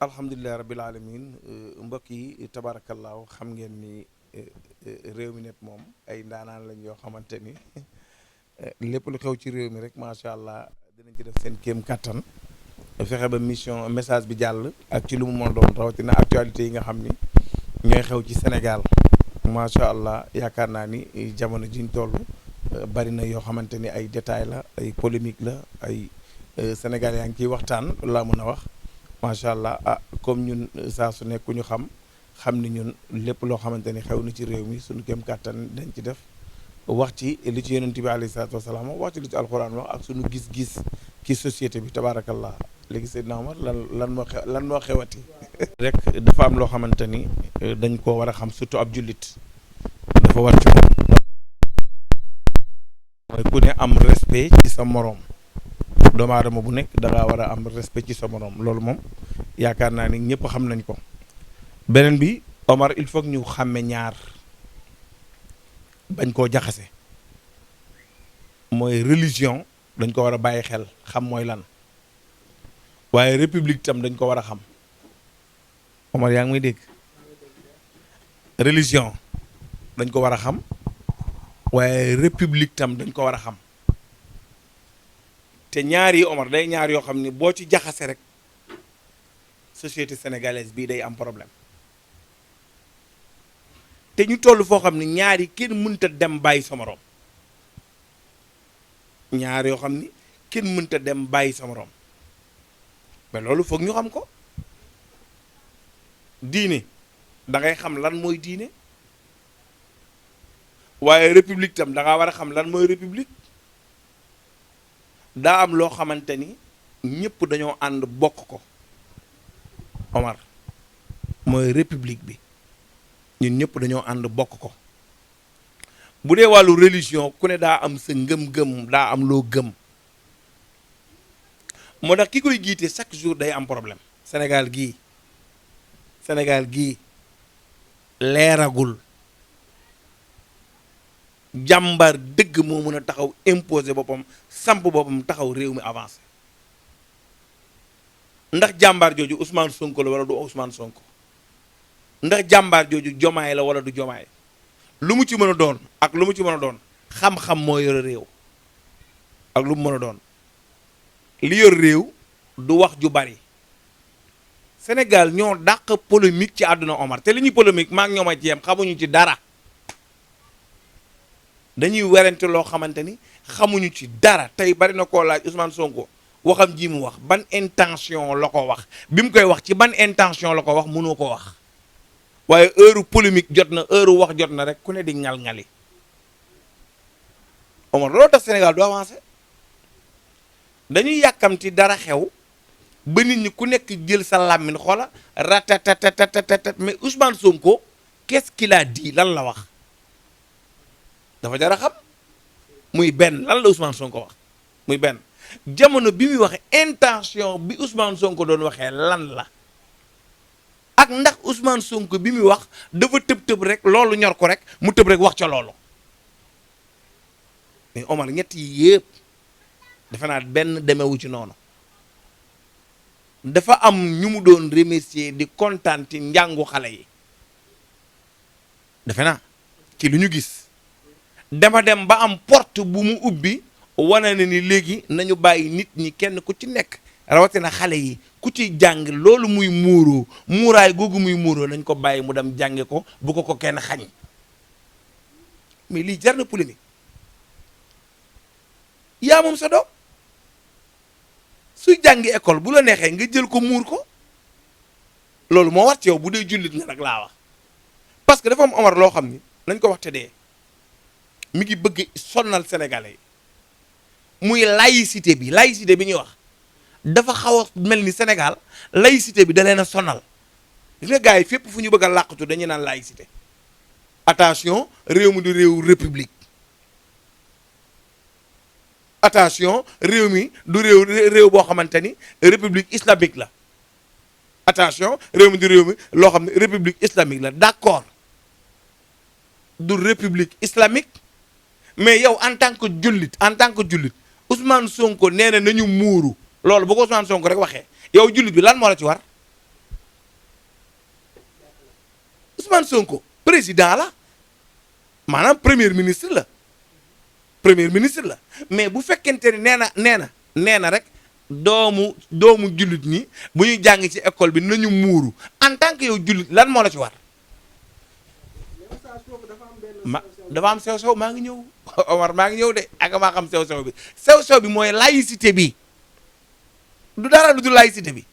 alhamdulilah rabbil alamin mbokk yi tabaarakallaahu xam ngeen ni réew mi net moom ay ndaanaan lañ yoo xamante ni lépp lu xew ci réew mi rek macha allah dinañ ci def seen kéem kattan fexe ba mission message bi jàll ak ci lu mu mën doon rawatina actualité yi nga xam ni ñooy xew ci Sénégal macha allah yaakaar naa ni jamono jiñ toll bari na yoo xamante ni ay détails la ay polémique la ay Sénégal yaa ngi ciy waxtaan laa mën a wax. macha allah comme ñun saa su nekk ñu xam ni ñun lépp loo xamante ni xew na ci réew mi suñu kéem kàttan dañ ci def wax ci li ci yonent bi alayhi salaatu wasalaam wax ci li ci alxuraan wax ak suñu gis-gis ci société bi tabaarakallah léegi Seydina Omar lan moo xewati rek dafa am loo xamante ni dañ koo war a xam surtout ab jullit dafa war ci moom mooy ku ne am respect ci sa moroom doomu aadama bu nekk da ngaa war a am respect ci sa moroom loolu moom yaakaar naa ni ñëpp xam nañ ko beneen bi Omar il faut ñu xàmme ñaar bañ koo jaxase mooy religion dañ ko war a bàyyi xel xam mooy lan waaye république tam dañ ko war a xam Omar yaa ngi may dégg religion dañ ko war a xam waaye république tam dañ ko war a xam te ñaar yi Omar day ñaar yoo xam ni boo ci jaxase rek société sénégalaise bii day am problème te ñu toll foo xam ni ñaar yi kenn mënta dem bàyyi sa morom ñaar yoo xam ni kenn mënta dem bàyyi sa morom mais loolu foog ñu xam ko diine da ngay xam lan mooy diine waaye république tam da ngaa war a xam lan mooy république daa am loo xamante ni ñëpp dañoo ànd bokk ko Omar mooy république bi ñun ñëpp dañoo ànd bokk ko bu dee wàllu religion ku ne daa am sa ngëm-ngëm daa am loo gëm moo tax ki koy jiite chaque jour day am problème Sénégal gii leeragul jàmbar dëgg moo mën a taxaw imposer boppam samp boppam taxaw réew mi avancé ndax jàmbaar jooju Ousmane Sonko la wala du Ousmane Sonko ndax jàmbaar jooju jomaay la wala du jomaay lu mu ci mën a doon ak lu mu ci mën a doon xam-xam moo yor réew ak lu mu mën a doon li yor réew du wax ju bari Sénégal ñoo dàq polémique ci àdduna Omar te li ñuy polémique maa ngi ñoom a ci yem xamuñu ci dara dañuy werante loo xamante ni xamuñu ci dara tey bari na koo laaj Ousmane Sonko waxam ji mu wax ban intention la ko wax bi mu koy wax ci ban intention la ko wax mënoo ko wax waaye heure polémique jot na heure wax jot na rek ku ne di ngal-ngali Omar loolu tax Sénégal du avancé dañuy yàkkamti dara xew ba nit ñi ku nekk jël sa làmmiñ xoola ratatatatat mais Ousmane Sonko qu'est-ce qu'il a dit lan la wax dafa jar a xam muy benn lan la Ousmane Sonko wax muy benn jamono bi muy waxe intention bi Ousmane Sonko doon waxee lan la ak ndax Ousmane Sonko bi muy wax dafa tëb rek loolu ñor ko rek mu tëb rek wax ca loolu mais Omar ñett yi yëpp defe naa benn demewu ci noonu dafa am ñu mu doon remercier di kontaan ci njàngu xale yi defe naa ci lu ñu gis dama dem ba am porte bu mu ubbi wane na ni léegi nañu bàyyi nit ñi kenn ku ci nekk rawatina xale yi ku ci jàng loolu muy muuroo muuraay googu muy muuroo nañ ko bàyyi mu dem jànge ko bu ko kenn xañ mais lii jar na polémique yaa moom sa doom suy jàngi école bu la neexee nga jël ko muur ko loolu moo war ci yow bu dee jullit nga nag laa wax parce que dafa am Omar loo xam ni nañ ko wax te dee mi ngi bëgg sonnal sénégalais yi muy laïcité bi ñuy wax dafa xaw a mel ni Sénégal laïcité bi da leen a sonal gis nga gars yi fépp fu ñu bëgg a làqatu dañuy naan laïcité attention réew mi du réew république attention réew mi du réew boo xamante ni république islamique la attention réew mi du réew mi loo xam ne république islamique la d'accord du république islamique mais yow en tant que jullit Ousmane Sonko nee na nañu muuru loolu bu ko Ousmane Sonko rek waxee yow jullit bi lan moo la ci war Ousmane Sonko président la maanaam premier ministre la mais bu fekkente ni nee na rek doomu jullit ñi bu ñuy jàng ci école bi nañu muuru en tant que yow jullit lan moo la ci war dafa am sew-sew maa ngi ñëw Omar maa ngi ñëw de ak maa xam sew-sew bi mooy laïcité bi du dara lu dul laïcité bi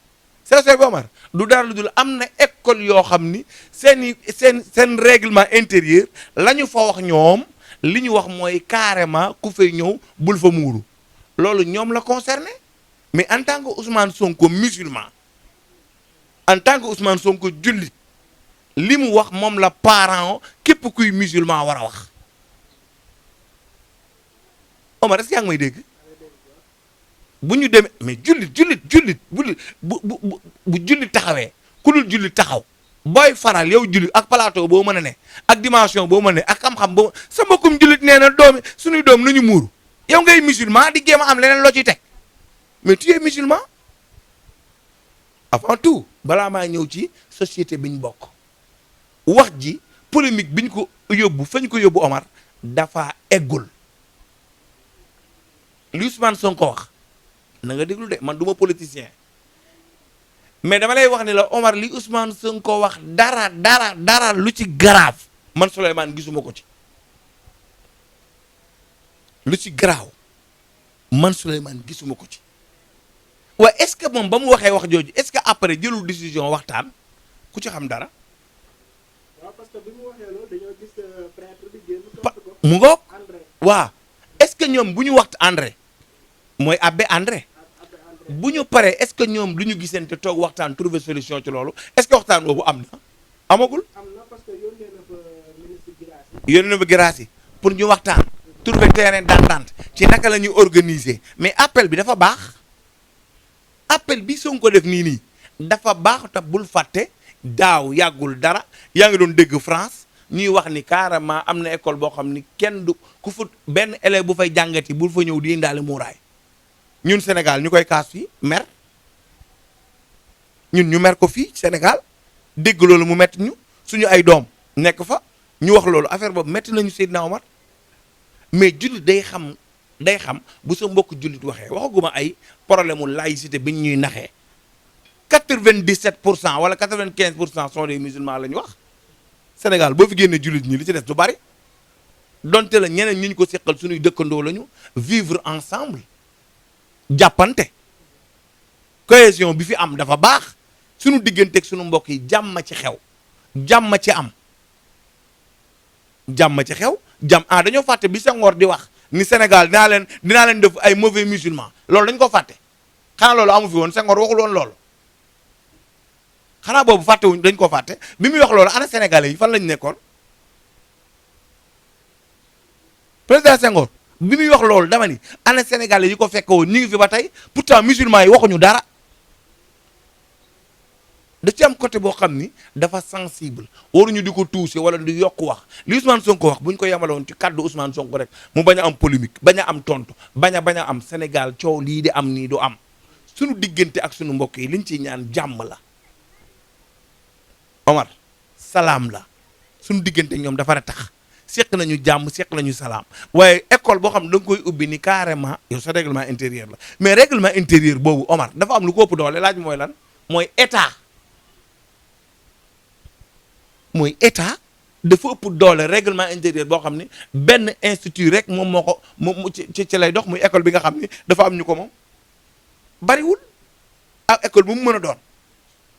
sew-sew bi Omar du dara lu dul am na école yoo xam ni seen règlement intérieur la ñu fa wax ñoom li ñu wax mooy carrément ku fay ñëw bul fa muuru loolu ñoom la concerné mais en tant que Ousmane Sonko musulman en tant que Ousmane Sonko jullit li mu wax moom la parent képp kuy musulman war a wax Omar est-ce que yaa ngi may dégg bu ñu demee mais jullit bu jullit taxawee ku dul jullit taxaw booy faral yow jullit ak plateau boo mën a ne ak dimension boo mën a ne ak xam-xam boo sa mbokkum jullit nee na suñuy doom nañu muuru yow ngay musulman di jéem a am leneen loo ciy teg mais tu es musulman avant tout balaa maa ñëw ci société bi ñu bokk wax ji polémique bi ñu ko yóbbu fañ ko yóbbu Omar dafa eggul li Ousmane Sonko wax na nga déglu de man du ma politicien mais dama lay wax ni la Omar li Ousmane Sonko wax dara lu ci grave man Souleymane gisuma ko ci lu ci garaaw man Souleymane gisuma ko ci waaye est-ce que moom ba mu waxee wax jooju est-ce que après jëlul décision waxtaan ku ci xam dara. waaw parce que bi mu waxee loolu dañoo gis prêtre bi génn tontu ko. mu ngoog waaw est-ce que ñoom bu ñu waxtu André mooy abbé André bu ñu paree est-ce que ñoom lu ñu gisante toog waxtaan trouver solution ci loolu est-ce que waxtaan boobu am na amagul. am na parce que yónnee na fa ministre Guirassy. yónnee na fa Guirassy pour ñu waxtaan trouver terrain d'entente ci naka la ñuy organiser mais appel bi dafa baax appel bi Sonko def nii dafa baax te bul fàtte daaw yàggul dara yaa ngi doon dégg France ñuy wax ni carrément am na école boo xam ni kenn du ku fut benn élève bu fay jàngati bul fa ñëw di indaale muuraay ñun Sénégal ñu koy kaas fii mer ñun ñu mer ko fii Sénégal dégg loolu mu metti ñu suñu ay doom nekk fa ñu wax loolu affaire boobu metti nañu Seydina Omar mais jullit day xam bu sa mbokk jullit waxee waxaguma ay problème mu laïcité bi ñuy naxee 97% wala 95% sont des musulmans la ñu wax Sénégal boo fi génnee jullit ñi li ci des du bari donte la ñeneen ñi ñu ko seqal suñuy dëkkandoo lañu vivre ensemble jàppante cohésion bi fi am dafa baax suñu digganteeg suñu mbokk yi jàmm ci xew jàmm ci am dañoo fàtte bi Senghor di wax ni Sénégal dinaa leen def ay mauvais musulmans loolu dañ ko fàtte xanaa loolu amu fi woon Senghor waxul woon loolu xanaa boobu fàttewuñ dañ ko fàtte bi muy wax loolu ana sénégalais yi fan lañ nekkoon président Senghor bi muy wax loolu dama ni ana sénégalais yi ko fekk woon ñu ngi fi ba tey pourtant musulmans yi waxuñu dara da ci am côté boo xam ni dafa sensible waruñu di ko touché wala di yokk wax li Ousmane Sonko wax bu ñu ko yemaloon ci kaddu Ousmane Sonko rek mu bañ a am polémique bañ a am tontu bañ a am Sénégal coow lii di am nii du am suñu diggante ak suñu mbokk yi liñ ciy ñaan jàmm la Omar salaam la suñu diggante ñoom dafa a tax seq nañu jàmm seq nañu salaam waaye école boo xam ne da nga koy ubbi ni carrément yow sa règlement intérieur la mais règlement intérieur boobu Omar dafa am lu ko ëpp doole laaj mooy lan mooy état dafa ëpp doole règlement intérieur boo xam ne benn institut rek moom moo ko ci lay dox muy école bi nga xam ni dafa am ñu ko moom bariwul ak école bu mu mën a doon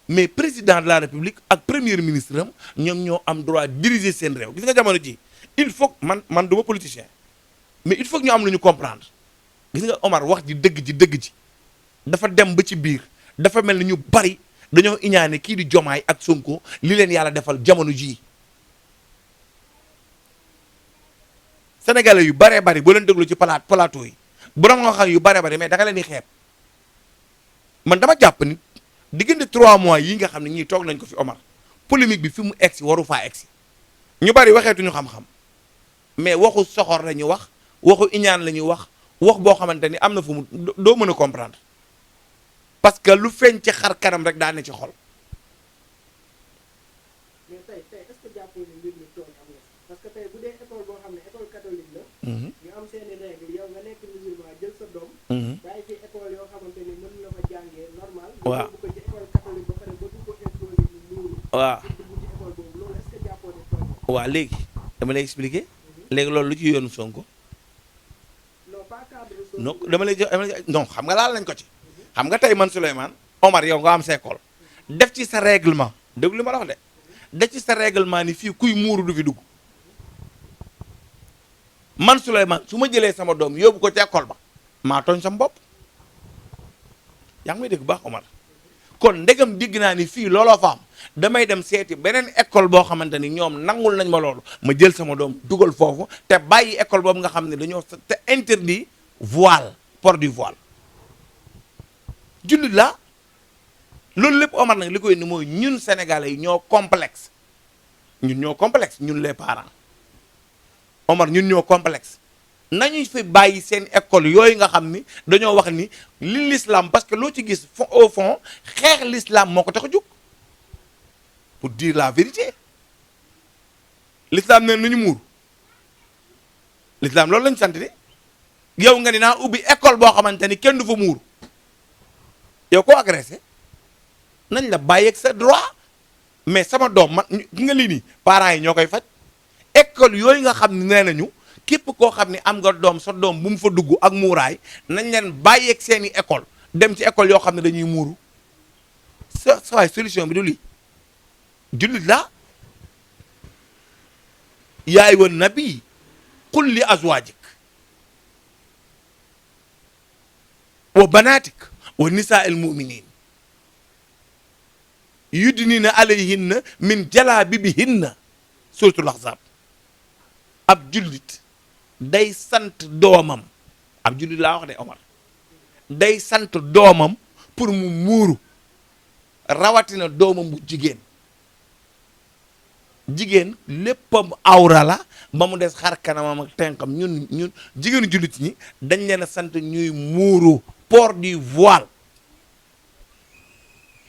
mais président de la république ak premier ministre am ñoom ñoo am droit diriger seen réew gis nga jamono ji il faut man du ma politicien mais il faut que ñu am lu ñu comprendre gis nga Omar wax ji dëgg ji dafa dem ba ci biir dafa mel ni ñu bari dañoo iñaane kii di Jomaay ak Sonko li leen yàlla defal jamono jii sénégalais yu baree bari boo leen déglu ci plateau yi borom nga xam yu baree bari mais da nga leen di xeeb man dama jàpp ni diggante 3 mois yi nga xam ne ñii toog nañ ko fi Omar polémique bi fi mu egsi waru faa egsi ñu bari waxeetuñu xam-xam mais waxu soxor la ñu wax waxu iñaan la ñuy wax boo xamante ni am na fu mu doo mën a comprendre parce que lu feeñ ci xar kanam rek daa ne ci xol. mais tey est-ce que léegi dama lay expliquer léegi loolu lu ci yoonu Sonko non pas cadre Sonko. non dama lay jox non xam nga laal nañ ko ci xam nga tey man Souleymane Omar yow nga am sa école def ci sa règlement dégg li ma la wax de def ci sa règlement ni fii kuy muuru du fi dugg man Souleymane su ma jëlee sama doom yóbbu ko ci école ba maa tooñ sama bopp yaa ngi may dégg bu baax Omar kon ndegam digg naa ni fii looloo fa am damay dem seeti beneen école boo xamante ni ñoom nangul nañ ma loolu ma jël sama doom dugal foofu te bàyyi école boobu nga xam ne dañoo te interdit voile port du voile jullit la loolu lépp Omar nag li koy ni mooy ñun sénégalais yi ñoo complexe ñun les parents Omar ñun ñoo complexe nañu fi bàyyi seen école yooyu nga xam ni dañoo wax ni li l'islam parce que loo ci gis au fond xeex l'islam moo ko tax a jóg pour dire la vérité l'islam ne nañu muur l'islam loolu lañu sant de yow nga ni naa ubbi école boo xamante ni kenn du fa muur yow koo agressé nañ la bàyyi ak sa droit mais sama doom man gi nga lii nii parents yi ñoo koy faj école yooyu nga xam ne nee nañu képp koo xam ne am nga doom sa doom bu mu fa dugg ak muuraay nañ leen bàyyi ak seeni école dem ci école yoo xam ne dañuy muuru sa waay solution bi du lii jullit la yaa ayyuhan nabi qul li azwaajik wa banaatik wa nisaa il muminin yudnina alayhinna min jalaabibihinna suratul ahzab ab jullit day sant doomam ab jullit laa wax de Omar day sant doomam pour mu muuru rawatina doomam bu jigéen léppam awra la ba mu des xar kanamam ak tenqam ñun jigéenu jullit ñi dañ leen a sant ñuy muuru port du voile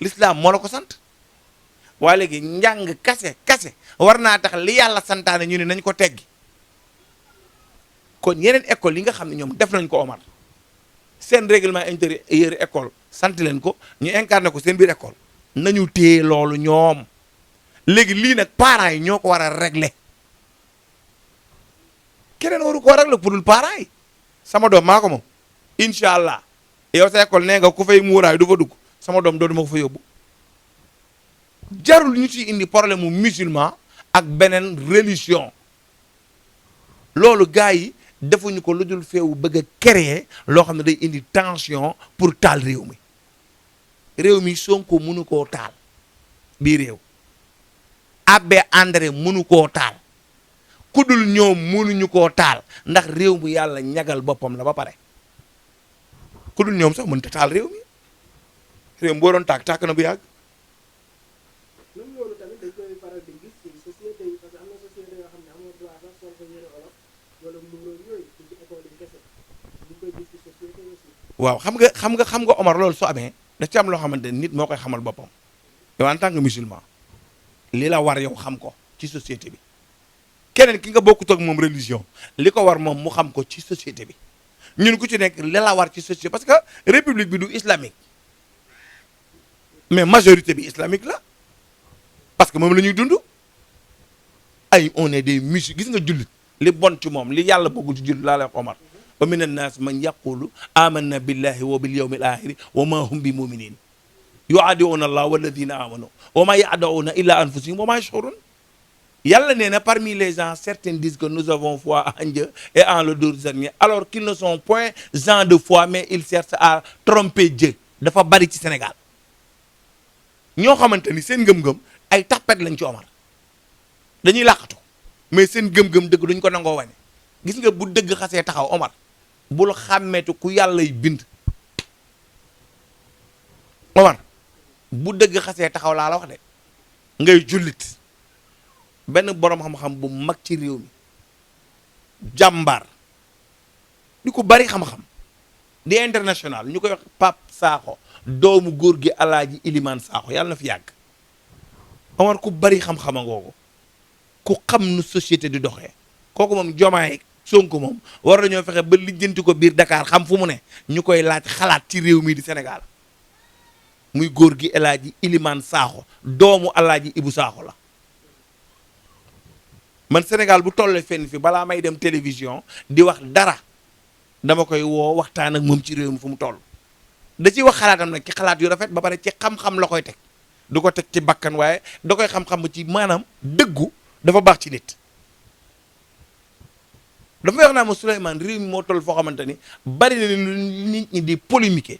l'islam moo la ko sant waaye léegi njàng kase war naa tax li yàlla santaane ñu ne nañ ko teggi kon yeneen école yi nga xam ne ñoom def nañ ko Omar seen règlement intérieur école sant leen ko ñu incarné ko seen biir école nañu téye loolu ñoom léegi lii nag parents yi ñoo ko war a régler keneen waru ko régler pour dul parents yi sama doom maa ko moom incha allah yow sa école nee nga ku fay muuraay du fa dugg sama doom doo duma ko fa yóbbu jarul ñu ci indi problème mu musulman ak beneen religion loolu gars yi defuñu ko lu dul feewu bëgg a créer loo xam ne day indi tension pour taal réew mi Sonko mënu koo taal bii réew Abbé André mënu koo taal ku dul ñoom mënuñu koo taal ndax réew mi yàlla ñagal boppam la ba pare ku dul ñoom sax mënta taal réew mi réew mi boo doon tàkk na bu yàgg. même loolu tamit dañ koy faral di gis ci société yi parce que am na société yoo xam ne amoo droit sax sol ko yére olof wala muróo yooyu ci école yi kese ñu koy gis ci société aussi. waaw xam nga Omar loolu su amee da ci am loo xamante ni nit moo koy xamal boppam yow en tant que musulman li la war yow xam ko ci société bi keneen ki nga bokkut ak moom religion li ko war moom mu xam ko ci société bi ñun ku ci nekk li la war ci société parce que république bi du islamique mais majorité bi islamique la parce que moom la ñuy dund ay on est des musulmans gis nga jullit li bon ci moom li yàlla bëggul ci jullit laa lay wax Omar wa min annaas man yaqulu amanna billahi wa bil yawmil axiri wa ma hum bi muminin yuaadiuna allah walladina amanu wa ma yaadauna illa anfusihim wa ma yashurun yàlla nee na parmi les gens certains disent que nous avons foi en Dieu et en le jour dernier alors qu'ils ne sont point gens de foi mais ils cherchent à tromper Dieu dafa bari ci Sénégal ñoo xamante ni seen ngëm-ngëm ay tappet lañ ci Omar dañuy làqatu mais seen gëm-gëm dëgg duñ ko nangoo wane gis nga bu dëgg xasee taxaw Omar bul xàmmeetu ku yàllay bind Omar bu dëgg xasee taxaw laa la wax de ngay jullit benn boroom xam-xam bu mag ci réew mi jàmbaar di ko bari xam-xam di international ñu koy wax Pape Sakho doomu góor gi alaaji Ilimaan Sakho yàlla na fi yàgg Omar ku bari xam-xama ngoogu ku xam nu société di doxee kooku moom Jomaay Sonko moom war nañoo fexe ba lijjanti ko biir Dakar xam fu mu ne ñu koy laaj xalaat ci réew mi di Sénégal muy góor gi alaaji Ilimaan Sakho doomu alaaji Ibu Sakho la man Sénégal bu tollee fenn fi balaa may dem télévision di wax dara dama koy woo waxtaan ak moom ci réew mi fu mu toll da ciy wax xalaatam nag ci xalaat yu rafet ba pare ci xam-xam la koy teg du ko teg ci bakkan waaye da koy xam-xam ba ci maanaam dëggu dafa baax ci nit dafa may wax naa ma Souleymane réew mi moo toll foo xamante ni bari na lu nit ñi di polémiquer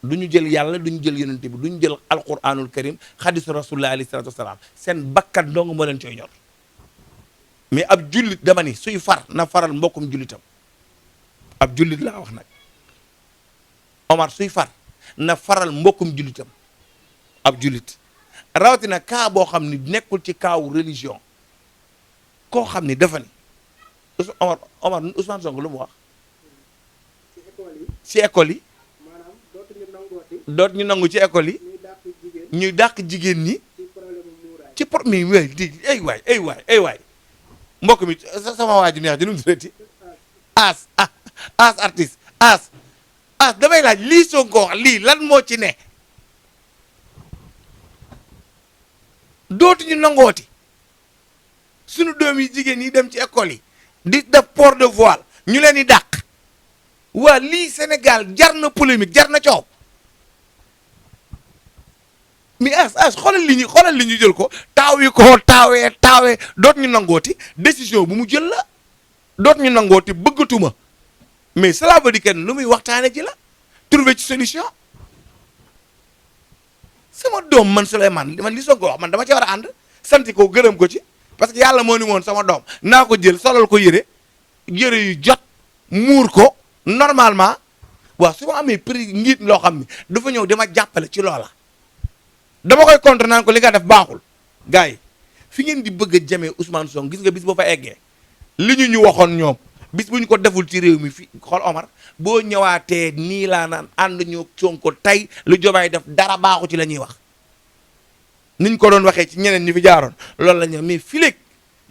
du ñu jël yàlla du ñu jël yonent bi du ñu jël alquranul karim xadisu rasulullah alayhi salatu wasalaam seen bakkan dong moo leen cooy ñor mais ab jullit dama ni suy far na faral mbokkum jullitam ab jullit laa wax nag Omar suy far na faral mbokkum jullitam ab jullit rawatina cas boo xam ni nekkul ci kaawu religion koo xam ni dafa ni Omar Ousmane Sonko lu mu wax ci école yi maanaam dootuñu nangooti doot ñu nangu ci école yi ñuy dàq jigéen ñi ci problème mu muuraay ci por mi waay di ay waay mbokk mi sama waa ji neex ji nu mu tuddati as artiste as damay laaj lii Sonko wax lii lan moo ci ne dootuñu nangooti sunu doom yi jigéen yi dem ci école yi di def port de voile ñu leen di dàq waa lii Sénégal jar na polémique jar na coow mi xoolal li ñu jël ko taawee doot ñu nangooti décision bu mu jël la doot ñu nangooti bëggatuma mais cela veut dire que lu muy waxtaane ji la trouver ci solution sama doom man Souleymane man li soog ko wax man dama ci war a ànd santi ko gërëm ko ci parce que yàlla moo ni woon sama doom naa ko jël solal ko yére yu jot muur ko normalement waaw su ma amee prix ngiit loo xam ni dafa ñëw dama jàppale ci loola dama koy contre naan ko li nga def baaxul gars yi fi ngeen di bëgg a jamee Ousmane Sonko gis nga bis boo fa eggee li ñu waxoon ñoom bis bu ñu ko deful ci réew mi fi xool Omar boo ñëwaatee nii laa naan ànd ñu Sonko tey lu jomaay def dara baaxu ci la ñuy wax niñ ko doon waxee ci ñeneen ñi fi jaaroon loolu la ñu mais fii léegi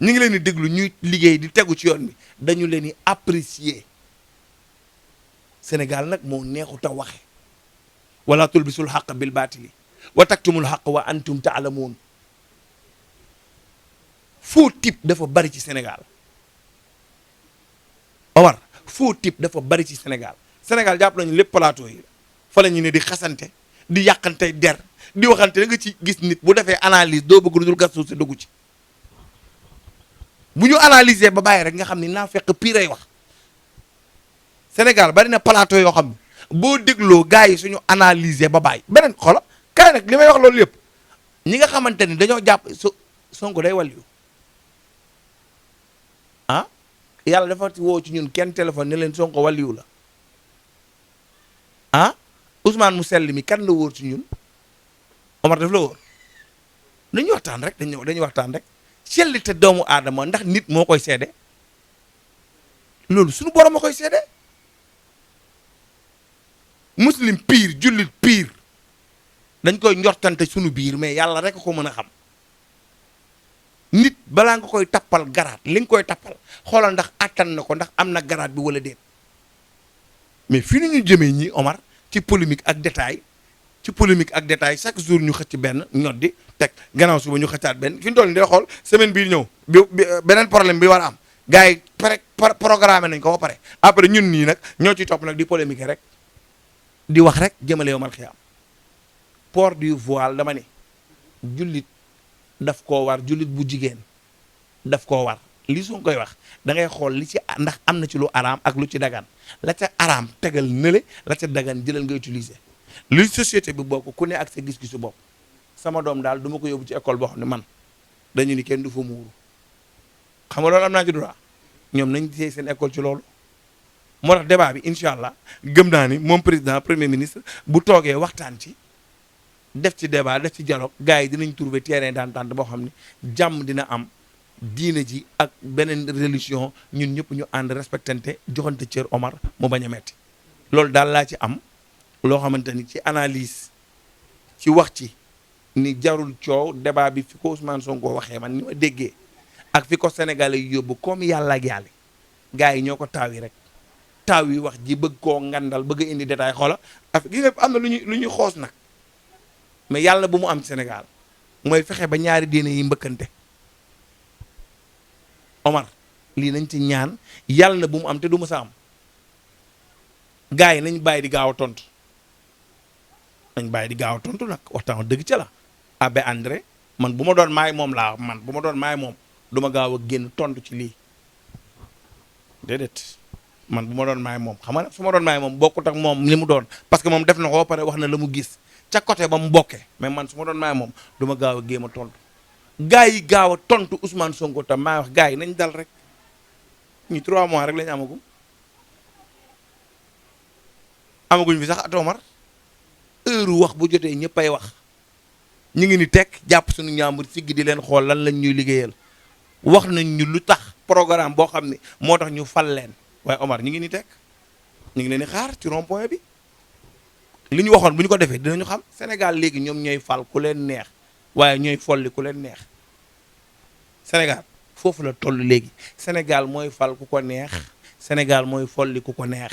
ñu ngi leen di déglu ñuy liggéey di tegu ci yoon bi dañu leen di apprécier Sénégal nag moo neexut a waxe wala tulbisul xaq bil baatili wa taktumul xaq wa antum taalamuun faux type dafa bari ci Sénégal Omar faux type dafa bari ci Sénégal jàpp nañu lépp plateau yi fa la ñu ne di xasante di yàqante der di waxante da nga ci gis nit bu defee analyse doo bëgg lu dul gas suuf si dugg ci bu ñu analyser ba bàyyi rek nga xam ni naa fekk pire ay wax Sénégal bari na plateau yoo xam ne boo dégloo gars yi suñu analyser ba bàyyi beneen xoola kaay nag li may wax loolu yëpp ñi nga xamante ni dañoo jàpp Sonko day wàllu yàlla dafa woo ci ñun kenn téléphone ne leen Sonko wàlliwu la Ousmane mu sell mi kan la wóor ci ñun Omar daf la wóor dañuy waxtaan rek dañuy waxtaan rek sellite doomu aadama ndax nit moo koy seede loolu suñu borom moo koy seede muslim pire jullit pire dañ koy njortante suñu biir mais yàlla rek ko mën a xam nit balaa nga koy tappal garaat li nga koy tappal xoolal ndax attan na ko ndax am na garaat bi wala déet mais fi ni ñu jëmee ñi Omar ci polémique ak détail chaque jour ñu xëcc benn ñoddi teg gannaaw suba ñu xëccaat benn fi ñu toll nii day xool semaine bii ñëw bi beneen problème bi war a am gars yi programme nañ ko ba pare après ñun nii nag ñoo ci topp nag di polémique rek di wax rek jëmale yow mal xiyaam port du voile dama ne jullit daf koo war jullit bu jigéen daf koo war li su koy wax da ngay xool li ci ndax am na ci lu araam ak lu ci dagan la ca araam tegal nële la ca dagan jëlal nga utiliser li société bi bokk ku ne ak sa gis-gisu bopp sama doom daal du ma ko yóbbu ci école boo xam ne man dañu ni kenn du fa muuru xam nga loolu am naa ci droit ñoom nañ téye seen école ci loolu moo tax débat bi incha allah gëm naa ni moom président premier ministre bu toogee waxtaan ci def ci débat def ci dialogue gars yi dinañ trouver terrain d'entente boo xam ne jàmm dina am diine ji ak beneen religion ñun ñëpp ñu ànd respectante joxante cër Omar mu bañ a metti loolu daal laa ci am loo xamante ni ci analyse ci wax ci ni jarul coow débat bi fi ko Ousmane Sonko waxee man ni ma déggee ak fi ko Sénégalais yi yóbbu comme yàlla ak yàlla gars yi ñoo ko taaw yi rek taaw yi wax ji bëgg koo ngandal bëgg a indi détail xoola af gi nga am na lu ñuy xoos nag mais yàlla bu mu am ci Sénégal mooy fexe ba ñaari diine yi mbëkkante Omar lii nañ ci ñaan yàlla na bu mu am te du ma sa am gars yi nañ bàyyi di gaaw a tontu nañ bàyyi di gaaw a tontu nag waxtaan dëgg ca la Abbé André man bu ma doon maay moom laa man bu ma doon maay moom du ma gaaw a génn tontu ci lii déedéet man bu ma doon maay moom xam nga su ma doon maay moom bokkut ak moom li mu doon parce que moom def na ko ba pare wax na la mu gis ca côté ba mu bokkee mais man su ma doon maay moom du ma gaaw a géem a tontu gars yi gaaw a tontu Ousmane Sonko tam maay wax gars yi nañ dal rek ñu 3 mois rek lañu amaguñ fi sax at Omar heure wax bu jotee ñëppay wax ñu ngi ni tekk jàpp suñu ñaambur siggi di leen xool lan lañ ñuy liggéeyal wax nañ ñu lu tax programme boo xam ne moo tax ñu fal leen waaye Omar ñu ngi ni tekk ñu ngi leen di xaar ci rond point bi li ñu waxoon bu ñu ko defee dinañu xam Sénégal léegi ñoom ñooy fal ku leen neex waaye ñooy folli ku leen neex Sénégal foofu la toll léegi Sénégal mooy fal ku ko neex Sénégal mooy folli ku ko neex